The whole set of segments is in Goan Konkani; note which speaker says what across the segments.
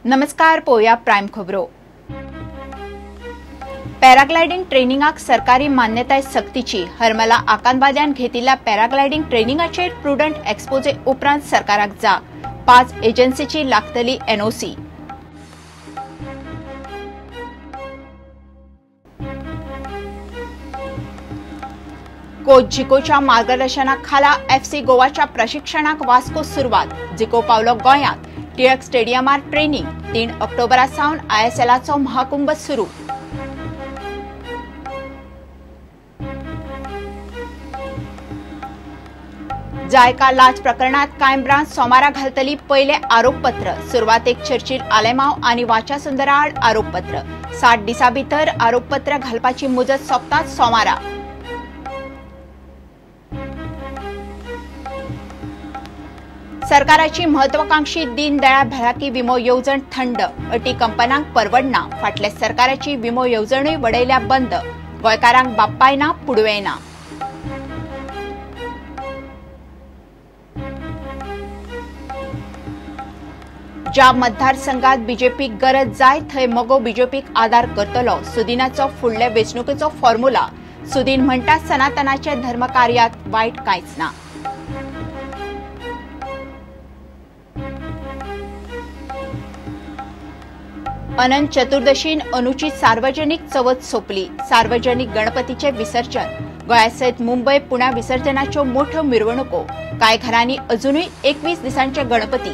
Speaker 1: नमस्कार, पोया प्राइम खबरो। पॅराग्लायडिंग ट्रेनिंगाक सरकारी मान्यताय सक्तीची। हरमला आकांतवाद्यान घेतिल्ल्या पॅराग्लायडिंग ट्रेनिंगाचेर प्रुडंट एक्सपोजे उपरांत सरकाराक जाग। 5 एजन्सीची लागतली एनओसी। कोच झिकोच्या मार्गदर्शनाखाला एफसी गोवाच्या प्रशिक्षणाक वास्को सुरवात। झिको पावलो गोंयांत। टिळक स्टेडियमार ट्रेनिंग। 3 ऑक्टोबरा सावन आयएसएलाचो महाकुंभ सुरू। जायका लाच प्रकरणात क्रायम ब्रांच सोमारा घालतली पयले आरोपपत्र। सुरवातेक चर्चिल आलेमाव आनी वाचा सुंदरा आड आरोपपत्र। 60 दिसां भितर आरोपपत्र घालपाची मुजत सोंपताच सोमारा। सरकाराची महत्वाकांक्षी दीनदयाळ भलायकी विमो येवजण थंड। अटी कंपन्यांक परवडना। फाटल्या सरकाराची विमो येवजणूय वडयल्या बंद। गोंयकारांक बाप्पाय ना, पुडवें ना। ज्या मतदारसंघात बीजेपीक गरज जाय थंय मगो बीजेपीक आदार करतलो। सुदिनाचो फुडले वेंचणुकेचो फॉर्म्युला। सुदीन म्हणटा सनातनाचे धर्मकार्यात वायट कांयच ना। अनंत चतुर्दशीन अनुची सार्वजनिक चवथ सोंपली। सार्वजनिक गणपतीचे विसर्जन। गोंया सयत मुंबय पुण्या विसर्जनाच्यो मोठ्यो मिरवणुको। कांय घरांनी अजुनूय 21 दिसांचे गणपती।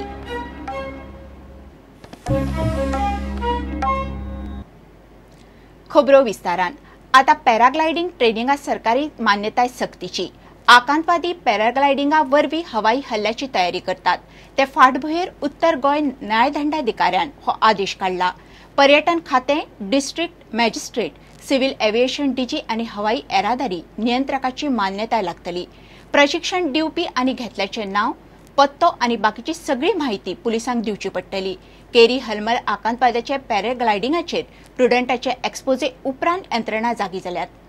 Speaker 1: खबरो विस्तारान। आता पॅराग्लायडिंग ट्रेनिंगा सरकारी मान्यताय सक्तीची। आकांतवादी पॅराग्लायडिंगा वरवीं हवाई हल्ल्याची तयारी करतात। ते फाटभुंयेर उत्तर गोंय न्यायदंडाधिकाऱ्यान हो आदेश काडला। पर्यटन खातें, district magistrate, civil aviation DG आनी हवाई येरादारी नियंत्रकाची मान्यताय लागतली। प्रशिक्षण दिवपी आनी घेतल्याचें नांव, पत्तो आनी बाकीची सगळी माहिती पुलिसांक दिवची पडटली। केरी हलमल आकांतवाद्याचे पॅराग्लायडिंगाचेर प्रुडंटाचे एक्सपोजे उपरांत यंत्रणा जागी जाल्यात।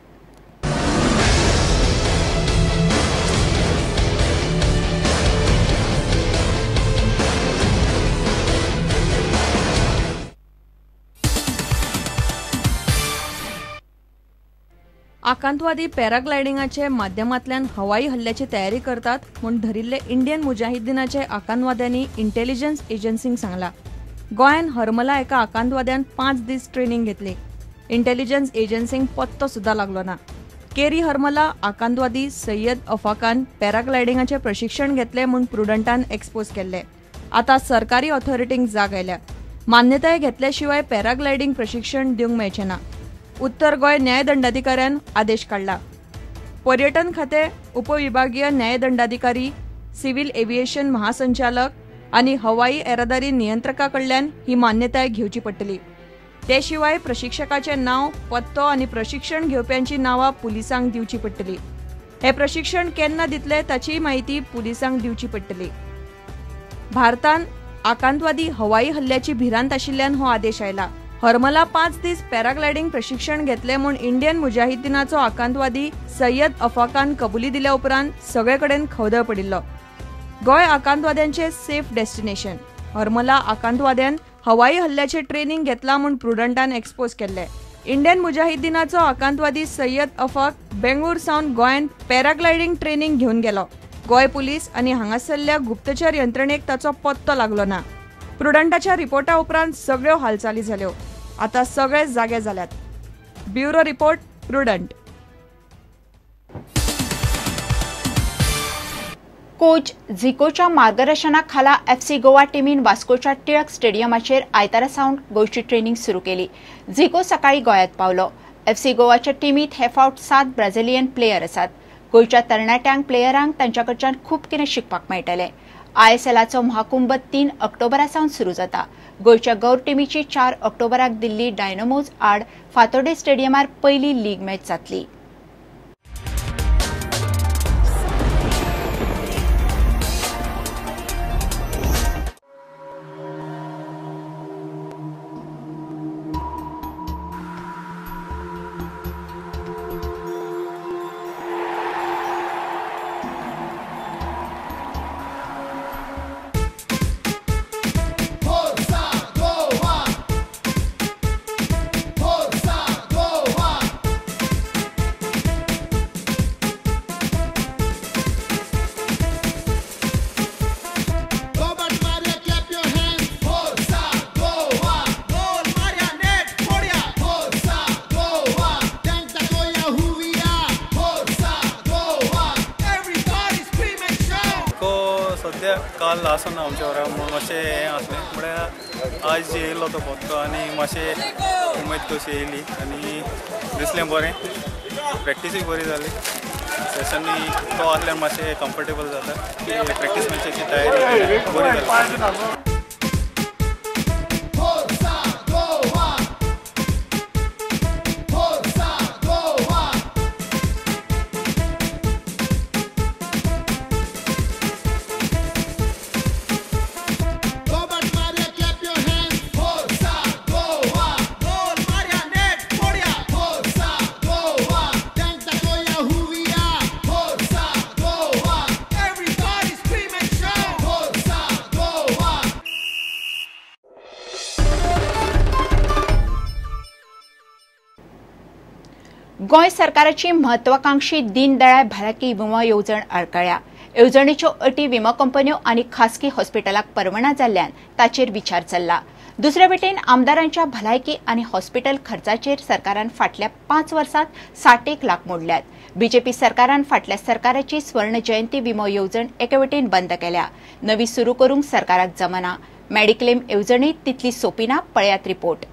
Speaker 2: आकांतवादी पॅराग्लायडिंगाचे माध्यमांतल्यान हवाई हल्ल्याची तयारी करतात म्हूण धरिल्ले इंडियन मुजाहिद्दीनाचे आकांतवाद्यांनी इंटेलिजन्स एजन्सींक सांगला। गोंयान हरमला एका आकांतवाद्यान 5 दीस ट्रेनिंग घेतली। इंटेलिजन्स एजन्सींक पत्तो सुद्दां लागलो ना। केरी हरमला आकांतवादी सय्यद अफाकान पॅराग्लायडिंगाचें प्रशिक्षण घेतलें म्हूण प्रुडंटान एक्सपोज केल्ले। आतां सरकारी ऑथॉरिटींक जाग आयल्या। मान्यताय घेतल्या शिवाय पॅराग्लायडिंग प्रशिक्षण दिवंक मेळचें ना। उत्तर गोंय न्यायदंडाधिकाऱ्यान आदेश काडला। पर्यटन खातें, उपविभागीय न्यायदंडाधिकारी, सिव्हिल एव्हिएशन महासंचालक आनी हवाई येरादारी नियंत्रका कडल्यान ही मान्यताय घेवची पडटली। ते शिवाय प्रशिक्षकाचें नांव, पत्तो आनी प्रशिक्षण घेवप्यांची नांवां पुलिसांक दिवची पडटली। हें प्रशिक्षण केन्ना दितले ताचीय म्हायती पुलिसांक दिवची पडटली। भारतान आकांतवादी हवाई हल्ल्याची भिरांत आशिल्ल्यान हो आदेश आयला। हरमला 5 दीस पॅराग्लायडिंग प्रशिक्षण घेतले म्हूण इंडियन मुजाहिद्दीनाचो आकांतवादी सय्यद अफाकान कबुली दिल्या उपरांत सगळे कडेन खवदळ पडिल्लो। गोंय आकांतवाद्यांचे सेफ डेस्टिनेशन। हरमला आकांतवाद्यान हवाई हल्ल्याचे ट्रेनिंग घेतला म्हूण प्रुडंटान एक्सपोज केल्ले। इंडियन मुजाहिद्दीनाचो आकांतवादी सय्यद अफाक बेंगळूर सावन गोंयांत पॅराग्लायडिंग ट्रेनिंग घेवन गेलो। गोंय पुलीस आनी हांगासरल्या गुप्तचर यंत्रणेक ताचो पत्तो लागलो ना। प्रुडंटाच्या रिपोर्टा उपरांत सगळ्यो हालचाली जाल्यो। आता सगळे जागे जाल्यात। Bureau report, Prudent.
Speaker 1: Coach झिकोच्या मार्गदर्शनाखाला एफसी गोवा टीमीन वास्कोच्या टिळक स्टेडियमाचेर आयतारा सावन गोंयची ट्रेनिंग सुरू केली। झिको सकाळी गोंयांत पावलो। एफसी गोवाच्या टीमीत हे फावट 7 ब्राझिलियन प्लेयर आसात। गोंयच्या तरणाट्यांक प्लेयरांक तांच्या कडच्यान खूब कितें शिकपाक मेळटलें। आयएसएलाचो महाकुंभ 3 ऑक्टोबरा सावन सुरू जाता। गोंयच्या गौर टीमीची 4 ऑक्टोबराक दिल्ली डायनामोज आड फातोर्डे स्टेडियमार पयली लीग मॅच जातली।
Speaker 3: Forza Goa! काल आसना आमच्या वरा म्हणून मातशें हें आसलें, म्हळ्यार आज येयलो तो पत्तो आनी मातशें उमेद कशी येयली आनी दिसलें बरें, प्रॅक्टिसूय बरी जाली. सेशनूय तो आसल्यार मातशें कम्फर्टेबल जाता की प्रॅक्टीस मॅचेची तयारी बरी जाली.
Speaker 1: गोंय सरकाराची महत्वाकांक्षी दीनदयाळ भलायकी विमो येवजण आडकळ्या. येवजणेच्यो अटी विमो कंपन्यो आनी खासगी हॉस्पिटलाक परवाना जाल्ल्यान ताचेर विचार चल्ला. दुसरे वटेन आमदारांच्या भलायकी आनी हॉस्पिटल खर्चाचेर सरकारान फाटल्या 5 वर्सांत 60 लाख मोडल्यात. बीजेपी सरकारान फाटल्या सरकाराची स्वर्ण जयंती विमो येवजण एके वटेन बंद केल्या. नवी सुरू करूंक सरकाराक जमना. मेडिक्लेम येवजणी तितली सोपी ना. पळयात रिपोर्ट.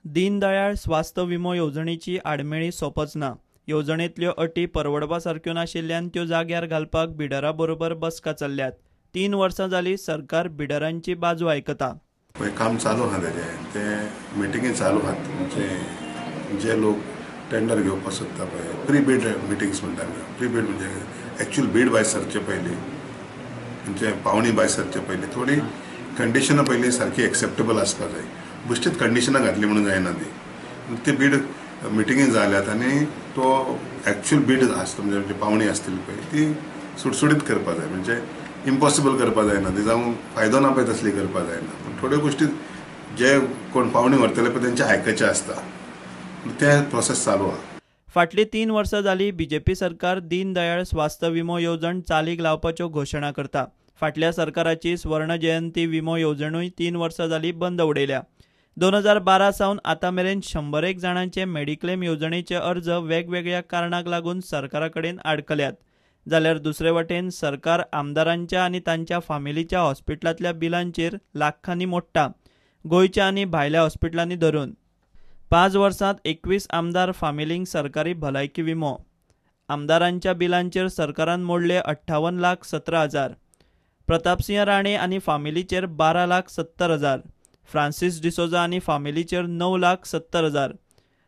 Speaker 4: दीनदयाळ स्वास्थ्य विमो येवजणेची आडमेळी सोंपच ना. येवजणेंतल्यो अटी परवडपा सारक्यो नाशिल्ल्यान त्यो जाग्यार घालपाक बिडरा बरोबर बसका चल्ल्यात. 3 वर्सां जाली सरकार बिडरांची बाजू आयकता.
Speaker 5: पळय काम चालू आहा तेजें, ते मिटिंगी चालू आहात. म्हणजे जे लोक टेंडर घेवपाक सोदता पळय प्री बीड मिटिंग्स म्हणटा आमी. प्री बीड म्हणजे एक्चुअल बीड भायर सरचे पयलीं, म्हणजे पावणी भायर सरचे पयलीं थोडी कंडिशनां पयलीं सारकी एक्सेप्टेबल आसपाक जाय. बेश्टीच कंडिशनां घातली म्हणून जायना ती. ती बीड मिटिंगी जाल्यात आनी तो एक्चुअल बीड आसता म्हणजे पावणी आसतली पळय ती सुटसुटीत करपाक जाय. म्हणजे इम्पॉसिबल करपाक जायना ती, जावं फायदो ना पळय तसली करपाक जायना. पूण थोड्यो गोश्टी जे कोण पावणी व्हरतले पळय तेंचे आयकचें आसता, तें प्रोसेस चालू आहा.
Speaker 4: फाटलीं 3 वर्सां जाली बीजेपी सरकार दीनदयाळ स्वास्थ्य विमो येवजण चालीक लावपाच्यो घोशणा करता. फाटल्या सरकाराची स्वर्ण जयंती विमो येवजणूय 3 वर्सां जाली बंद उडयल्या. 2012 सावन आतां मेरेन 101 जाणांचे मेडिक्लेम येवजणेचे अर्ज वेगवेगळ्या कारणाक लागून सरकारा कडेन आडकल्यात. जाल्यार दुसरे वटेन सरकार आमदारांच्या आनी तांच्या फामिलीच्या हॉस्पिटलांतल्या बिलांचेर लाखांनी मोडटा, गोंयच्या आनी भायल्या हॉस्पिटलांनी धरून. 5 वर्सांत 21 आमदार फामिलींक सरकारी भलायकी विमो. आमदारांच्या बिलांचेर सरकारान मोडले 58,17,000. प्रतापसिंह राणे आनी फामिलीचेर 12,70,000. फ्रांसीस डिसोजा आनी फामिलीचेर 9,70,000.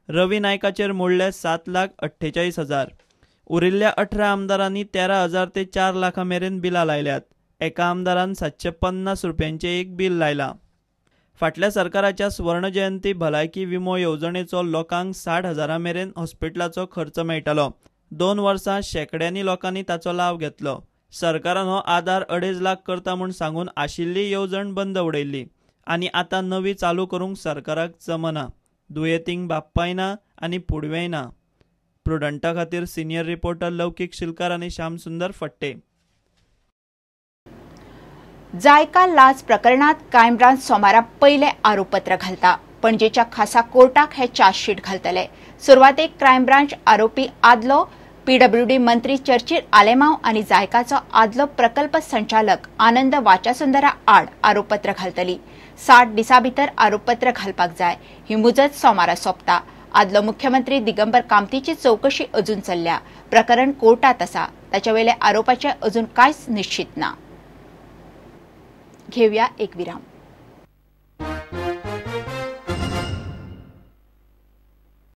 Speaker 4: रवी नायकाचेर मोडले 7,48,000. उरिल्ल्या 18 आमदारांनी 13,000 ते 4 लाखां मेरेन बिलां लायल्यात. एका आमदारान 750 रुपयांचें एक बील लायलां. फाटल्या सरकाराच्या स्वर्ण जयंती भलायकी विमो येवजणेचो लोकांक 60,000 मेरेन हॉस्पिटलाचो खर्च मेळटालो. 2 वर्सां शेंकड्यांनी लोकांनी ताचो लाव घेतलो. सरकारान हो आदार 2.5 लाख करता म्हूण सांगून आशिल्ली येवजण बंद उडयल्ली आनी आतां नवी चालू करूंक सरकाराक जमना. दुयेंतींक बाप्पाय ना आनी पुडवेंय ना. प्रुडंटा खातीर सिनियर रिपोर्टर लौकीक शिलकार आनी श्यामसुंदर फट्टे.
Speaker 1: जायका लाच प्रकरणात क्रायम ब्रांच सोमारा पयले आरोपपत्र घालता. पणजेच्या खासा कोर्टाक हे चार्जशीट घालतले. सुरवातेक क्रायम ब्रांच आरोपी आदलो पीडब्ल्यूडी मंत्री चर्चिल आलेमाव आनी जायकाचो आदलो प्रकल्प संचालक आनंद वाचासुंदरा आड आरोपपत्र घालतली. 60 दिसां भितर आरोपपत्र घालपाक जाय. ही मुजत सोमारा सोंपता. आदलो मुख्यमंत्री दिगंबर कामतीची चौकशी अजून चल्ल्या. प्रकरण कोर्टात आसा. ताच्या वयले आरोपाचे अजून कांयच निश्चित ना. घेवया एक विराम.